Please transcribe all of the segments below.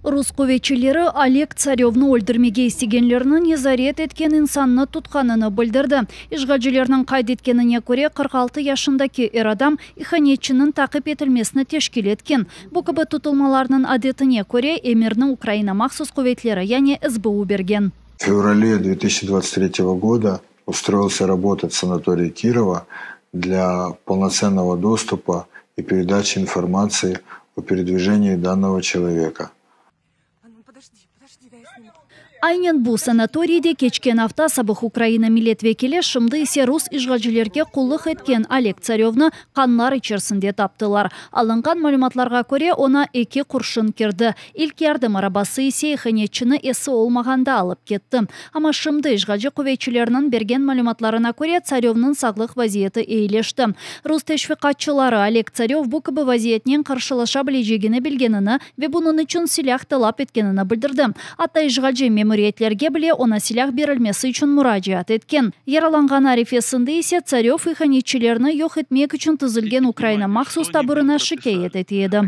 Rus quvetçileri Oleg Tsarövnı öldürmege istegenlerni nezaret etken insannı tutqanını bildirdi. İşğalcilerniñ qayd etkenine köre, 46 yaşındaki er adam ihanetçiniñ taqip etilmesini teşkil etken. Bu kibi tutulmalarnıñ adetine köre, emirni Ukraina mahsus quvetleri, yani SBU bergen. В феврале 2023 года устроился работать в санаторий Кирова для полноценного доступа и передачи информации о передвижении данного человека. Aynen bu sanatoriyde keçken afta sabıq Ukraina millet vekili, şimdi ise rus işğalcilerge qullıq etken Oleg Tsarövnı qanlar içerisinde taptılar. Alınğan malümatlarğa köre, oña eki qurşun kirdi. İlk yardım arabası ise ihanetçini esi olmağanda alıp ketti. Amma şimdi işğalci quvetçilerniñ bergen malümatlarına köre, Tsarövnıñ sağlıq vaziyeti eyileşti. Rus teşviqatçıları Oleg Tsaröv bu kibi vaziyetnen qarşılaşa bilecegini bilgenini ve bunıñ içün silâh talap etkenini bildirdi. Atta işğalci memuriyetlerge bile oña silâh berilmesi içün muracaat etken. Yaralanğanı arefesinde ise Tsaröv ihanetçilerni yoq etmek içün tizilgen Ukraina mahsus taburına şikâyet ete edi.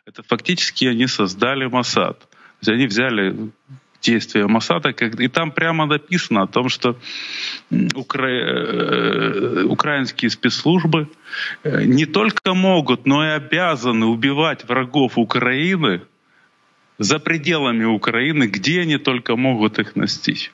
Это фактически они создали Моссад. То есть они взяли действия Моссада, и там прямо написано о том, что укра... Э, украинские спецслужбы э, не только могут, но и обязаны убивать врагов Украины за пределами Украины, где они только могут их настичь.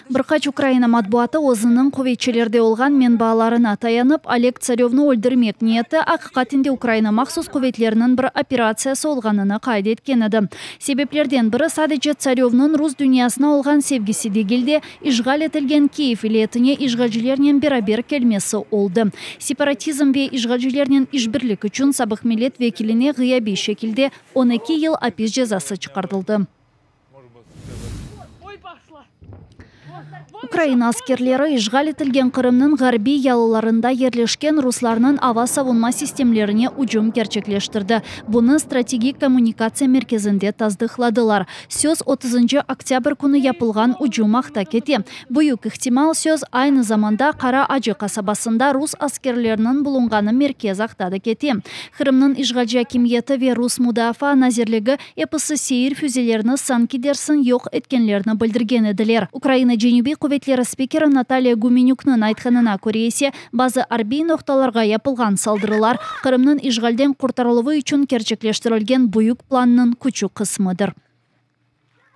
Bir qaç Ukraina matbuatı özüniñ quvetçilerde olğan menbaalarına tayanıp, Oleg Tsarövnı öldürmek niyeti aqiqaten de Ukraina mahsus quvetleriniñ bir operatsiyası olğanını qayd etken edi. Sebeplerden biri sadece Tsarövnıñ rus dünyasına olğan sevgisi degil de, işğal etilgen Kiyev vilâyetine işğalcilernen beraber kelmesi oldı. Separatizm ve işğalcilernen işbirlik içün sabıq millet vekiline ğıyabiy şekilde 12 yıl apis cezası çıqartıldı. Ukraina askerleri işğal etilgen Qırımnıñ ğarbiy yalılarında yerleşken ruslarnıñ ava savunma sistemlerine ücüm kerçekleştirdi. Bunı Strategik kommunikatsiya merkezinde tasdıqladılar. Söz otuzıncı oktâbr künü yapılğan ücüm aqta kete. Büyük ihtimal, söz aynı zamanda Qara Acı qasabasında rus askerleriniñ bulunğanı merkez aqta da kete. Qırımnıñ işğalci akimiyeti ve rus Mudafaa nazirligi episi seyir füzelerini sanki dersiñ yoq etkenlerini bildirgen ediler. Ukraina Cenübiy quvetleri spikeri Natalya Gümenükniñ aytqanına köre ise, bazı arbiy noqtalarğa yapılğan saldırılar Qırımnıñ işğalden qurtarıluvı içün kerçekleştirilgen büyük plannıñ küçük qısmıdır.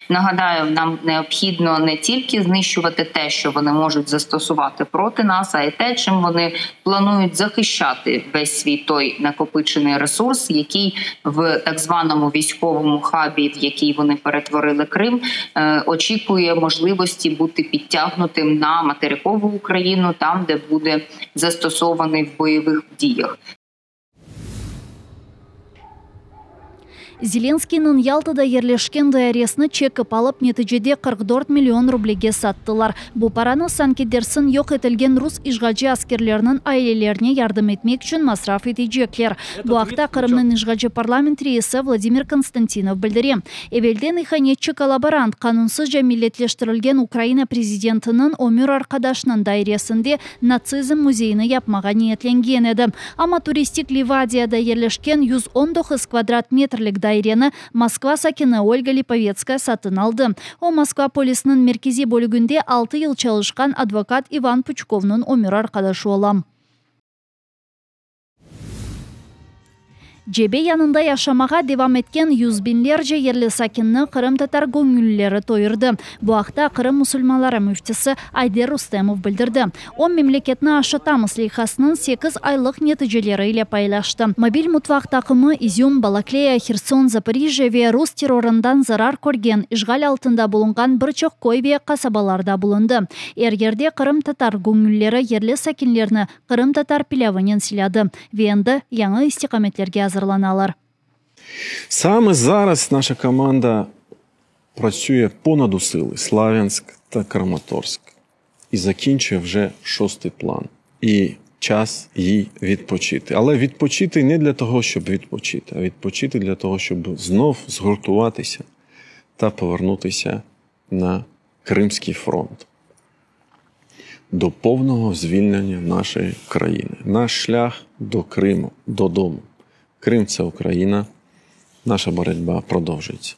Нагадаю, нам необхідно не тільки знищувати те, що вони можуть застосувати проти нас, а й те, чим вони планують захищати весь свій той накопичений ресурс, який в так званому військовому хабі, в який вони перетворили Крим, очікує можливості бути підтягнутим на материкову Україну, там, де буде застосований в бойових діях. Zelenskıynıñ Yaltada yerleşken dairesini çekip alıp, neticede 44 million rublege sattılar. Bu paranı, sanki dersiñ, yoq etilgen rus işğalci askerleriniñ ailelerine yardım etmek içün masraf etecekler. Bu aqta Qırımnıñ işğalci parlament reisi Vladimir Konstantinov bildire. Evelden ihanetçi kollaborant, qanunsızca milletleştirilgen Ukraina prezidentiniñ ömür arqadaşınıñ dairesinde Natsizm müzeyini yapmağa niyetlengen edi. Amma turistik Livadiyada yerleşken 119 kvadrat metrlik daireni Moskva sakini Olga Lipovetskaya satın aldı. O, Moskva polisiniñ merkeziy bölüginde altı yıl çalışqan advokat İvan Puçkovnıñ ömür arqadaşı ola. Cebe yanında yaşamağa devam etken yüz biñlerce yerli sakinni qırımtatar göñüllileri toyurdı. Bu aqta Qırım musulmanları müftisi Ayder Rustemov bildirdi. O, Memleketni aşatamız leyhasınıñ sekiz aylıq neticeleri ile paylaştı. Mobil mutfaq taqımı İzüm, Balakleya, Herson, Zaporijjâ ve rus terrorından zarar körgen, işğal altında bulunğan bir çoq köy ve qasabalarda bulundı. Er yerde qırımtatar göñüllileri yerli sakinlerni qırımtatar pilâvınen silâdı ve endi yañı istiqametlerge azırlanalar. Саме зараз наша команда працює понад усили Славянськ та Краматорськ і закінчує вже шостий план. І час їй відпочити. Але відпочити не для того, щоб відпочити, а відпочити для того, щоб знов згуртуватися та повернутися на Кримський фронт до повного звільнення нашої країни. Наш шлях до Криму, додому. Крим – це Україна. Наша боротьба продовжується.